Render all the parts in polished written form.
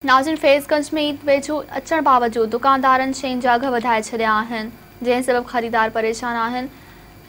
ناظرين فيض گنج ۾ عيد ويجهو اچڻ باوجود دڪاندارن شين جا اگهه وڌائي ڇڏيا آهن جنهن سبب خريدار پريشان آهن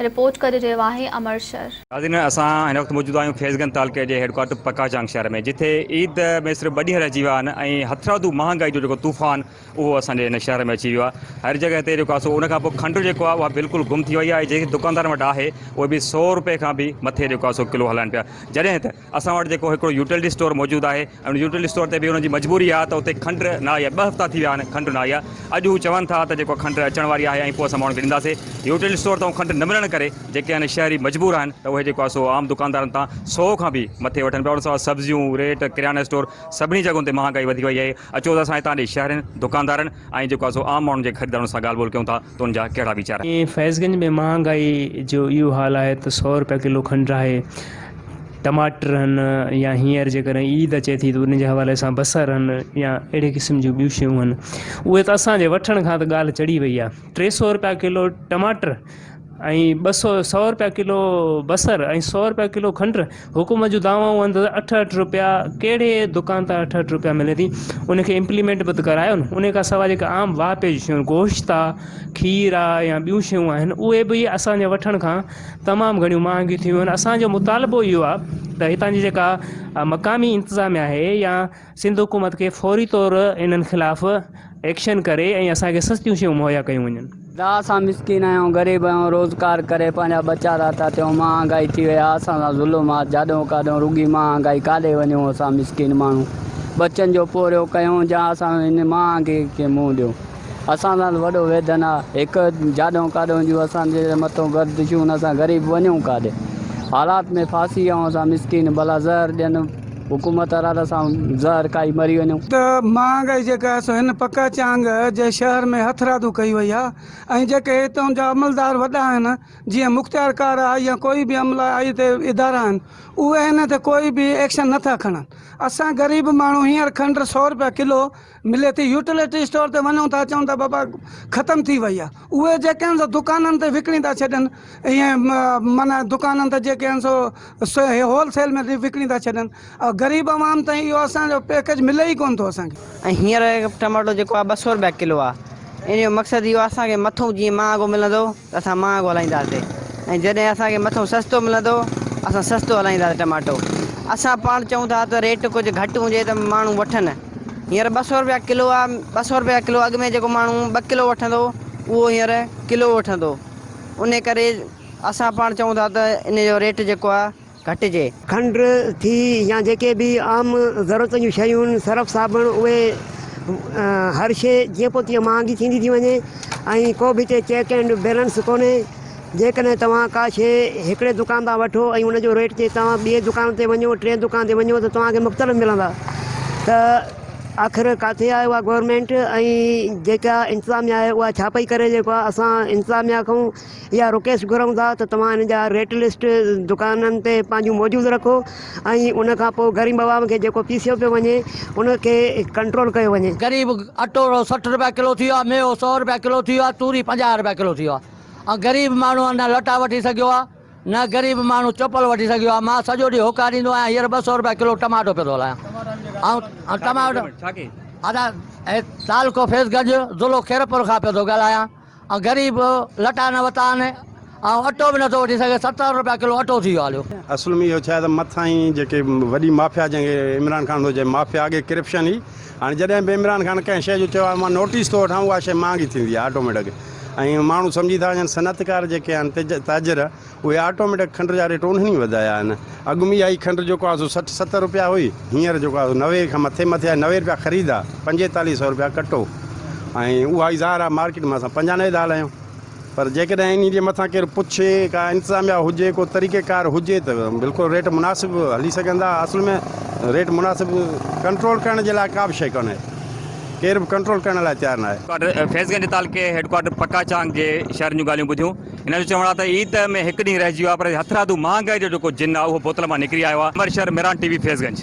رپورٽ ڪري رهيو آهي امر شر. ناظرين اسان هن وقت موجود آهيون فيض گنج تعلقي جي هيڊ ڪوارٽر پڪاچانگ شهر ۾ جتي عيد ۾ صرف ٻه ڏينهن رهجي ويا آهن ۽ هٿرادو مهانگائي جو جيڪو طوفان اهو اسان جي هن شهر ۾ اچي ويو آهي هر جڳهه تي جيڪو آهي سو ان کان پوء کنڊ جيڪو آهي اها بلڪل گم ٿي وئي آهي جيڪي دڪاندارن وٽ آهي اهي به سو روپئي کان به مٿي جيڪو آهي سو ڪلو هلائن پيا جڏهن ته اسان وٽ جيڪو هڪڙو يوٽيلٽي اسٽور موجود آهي ۽ ان يوٽيلٽي اسٽور تي به انهن جي مجبوري آهي ته اتي کنڊ نه آئي آهي ٻه هفتا ٿي ويا آهن کنڊ نه آئي آهي اڄ هو چون ٿا ته جيڪو کنڊ اچڻ واري آهي ۽ پوء اسان ماڻهن کي ڏينداسي يوٽيلٽي اسٽور تان کنڊ نه ملڻ ڪري جيڪي آهن شهري مجبور آهن ته اهي جيڪو آهي سو عام دڪاندارن تان سو کان به مٿي وٺن پيا ان سوا سبزيون ريٽ ڪريانه اسٽور سڀني جڳهن تي مهانگائي وڌي وئي آهي اچو ته اسان هتان جي شهرين دڪاندارن ۽ جيڪو آهي سو عام ماڻهن جي خريدارن سان ڳالهه ٻولهه ڪيون ٿا ته ان جا ڪهڙا ويچار آهن. فيض گنج ۾ مهانگائي جو اهو حال آهي ته سو روپيا ڪلو کنڊ آهي ٽماٽر هن يا هينئر جيڪڏهن عيد اچي ٿي ته ان جي حوالي سان بصر هن يا اهڙي قسم جون ٻيون شيون هن اهي ته اسان جي وٺڻ کان ته ڳالهه چڙهي وئي آهي 300 روپيا ڪلو ٽماٽر ۽ 200 سو روپيا ڪلو بصر ۽ سو روپيا ڪلو کنڊ حڪومت جون دعوائون آهن ته اٺ اٺ روپيا ڪهڙي دڪان تان اٺ اٺ روپيا ملي ٿي ان کي امپليمينٽ به ته ڪرايو نه ان کان سواء جيڪا عام واهپي جون شيون گوشت آهي کير آهي يا ٻيون شيون آهن اهي به اسان جي وٺڻ کان تمام گهڻيون مهانگيون ٿي ويون آهن اسان جو مطالبو اهو آهي ته هتان جي جيڪا مقامي انتظاميا آهي يا سنڌ حڪومت کي فوري طور انهن خلاف ايڪشن ڪري ۽ اسان کي سستيون شيون مهيا ڪيون وڃن. دا اسان مسڪين آهيون غريب آهيون روزگار ڪري پنهنجا ٻچا راتا ٿيون مهانگائي ٿي وئي آهي اسان سان ظلم آهي جاڏهون ڪاڏهون رڳي مهانگائي ڪاڏي وڃون اسان مسڪين ماڻهو ٻچن جو پورهيو ڪيون جا اسان هن مهانگي کي منهن ڏيون. اسان سان ته وڏو ويڌن آ، هڪ جاڏئون ڪاڏئون جون اسان جي مٿون گردشون، اسان غريب وڃون ڪاڏي؟ حالات ۾ ڦاسي آئون اسان مسڪين، ڀلا زهر ڏين حڪومت وارا ته اسان زهر کائي مري وڃون. ته مهانگائي جيڪا آهي سو هن پڪا چانگ جي شهر ۾ هٿرادو ڪئي وئي آهي ۽ جيڪي هتان جا عملدار وڏا آهن جيئن مختيارڪار آهي يا ڪوئي به عملا هتي ادارا آهن اهي هن تي ڪوئي به ايڪشن نه ٿا کڻن اسان غريب ماڻهو هينئر کنڊ سو رپيا ڪلو ملي ٿي يوٽيلٽي اسٽور تي وڃون ٿا چون ٿا بابا ختم ٿي وئي آ اهي جيڪي آهن سو دڪانن تي وڪڻي ٿا ڇڏن ائين معنيٰ دڪانن تي جيڪي آهن سو هول سيل ۾ وڪڻي ٿا ڇڏن غريب عوام تائين اهو اسان جو پيڪيج ملي ئي ڪونه ٿو اسان کي. ۽ هينئر ٽماٽو جيڪو آ 200 رپيا ڪلو آ ان جو مقصد اهو آ اسان کي مٿو جيئن مهانگو ملندو ته اسان مهانگو هلائينداسين ۽ جڏهن اسان کي مٿو سستو ملندو اسان سستو هلائينداسين ٽماٽو اسان پاڻ چئون ٿا ته ريٽ ڪجهه گهٽ هجي ته ماڻهو وٺن هينئر 200 رپيا ڪلو آ، 200 رپيا ڪلو اڳ ۾ جيڪو ماڻهو ٻه ڪلو وٺندو اهو هينئر ڪلو وٺندو انهي ڪري اسان پاڻ چئون ٿا ته ان جو ريٽ جيڪو آ گهٽجي. کنڊ ٿي يا جيڪي به عام ضرورت جون شيون آهن سرف صابڻ اهي هر شيء جيئن پوء تيئن مهانگي ٿيندي ٿي وڃي ۽ ڪو به هتي چيڪ اينڊ بيلنس ڪونهي جيڪڏهن توهان ڪا شيء هڪڙي دڪان تان وٺو ۽ ان جو ريٽ جي توهان ٻئي دڪان تي وڃو ٽئين دڪان تي وڃو ته توهان کي مختلف ملندا ته آخر ڪاٿي آهي اها گورنمينٽ ۽ جيڪا انتظاميا آهي اها ڇا پئي ڪري جيڪو آهي اسان انتظاميا کان اها رڪويسٽ گهرون ٿا ته توهان ان جا ريٽ لسٽ دڪانن تي پنهنجون موجود رکو ۽ ان کان پوء غريب عوام کي جيڪو پيسيو پيو وڃي ان کي ڪنٽرول ڪيو وڃي. غريب اٽو 60 روپيا ڪلو ٿي ويو آهي ميوو سو روپيا ڪلو ٿي ويو آهي توري 50 روپيا ڪلو ٿي ويو آهي ۽ غريب ماڻهو نه لٽا وٺي سگهيو آ نه غريب ماڻهو چپل وٺي سگهيو آ مان سڄو ڏينهن هوڪا ڏيندو آهيان هينئر 200 روپيا ڪلو ٽماٽو پيو ٿو هلايان ۽ ٽماٽو ادا تعلقو فيض گنج ضلعو خيرپور کان پيو ٿو ڳالهايان ۽ غريب لٽا نه وتا آهن ۽ اٽو به نٿو وٺي سگهي 70 روپيا ڪلو اٽو ٿي ويو هليو. اصل ۾ اهو ڇا آهي ته مٿان ئي جيڪي وڏي مافيا جنهن کي عمران خان ٿو چئي مافيا اڳي ڪرپشن هئي هاڻي جڏهن به عمران خان ڪنهن شيء جو چيو آهي مان نوٽيس ٿو وٺان اها شيء مهانگي ٿيندي آهي آٽوميٽڪ ۽ ماڻهو سمجهي ٿا وڃن صنعتڪار جيڪي آهن تاجر اهي آٽوميٽڪ کنڊ جا ريٽ انهن ئي وڌايا آهن اڳ ۾ اها ئي کنڊ جيڪو آهي سو 60 70 روپيا هئي هينئر جيڪو آهي سو 90 کان مٿي مٿي آهي 90 روپيا خريد آهي 45 سو روپيا ڪٽو ۽ اها ئي ظاهر آهي مارڪيٽ ۾ اسان 95 ٿا هلايون پر جيڪڏهن انهي جي مٿان ڪير پڇي ڪا انتظاميا هجي ڪو طريقي ڪار هجي ته بلڪل ريٽ مناسب هلي سگهندا اصل ۾ ريٽ مناسب ڪنٽرول ڪرڻ جي لاء ڪا به شيء ڪونهي ڪير به ڪنٽرول ڪرڻ لاء تيار ناهي. ڪوارٽر فيض گنج تعلقي هيڊ ڪوارٽر پڪا چانگ جي شهرين جون ڳالهيون ٻڌيون. هنن جو چوڻ آهي ته عيد ۾ هڪ ڏينهن رهجي ويو آهي پر هٿرادو مهانگائي جو جيڪو جن آهي اهو بوتل مان نڪري آيو آهي. امر شهر، ميران ٽي وي، فيض گنج.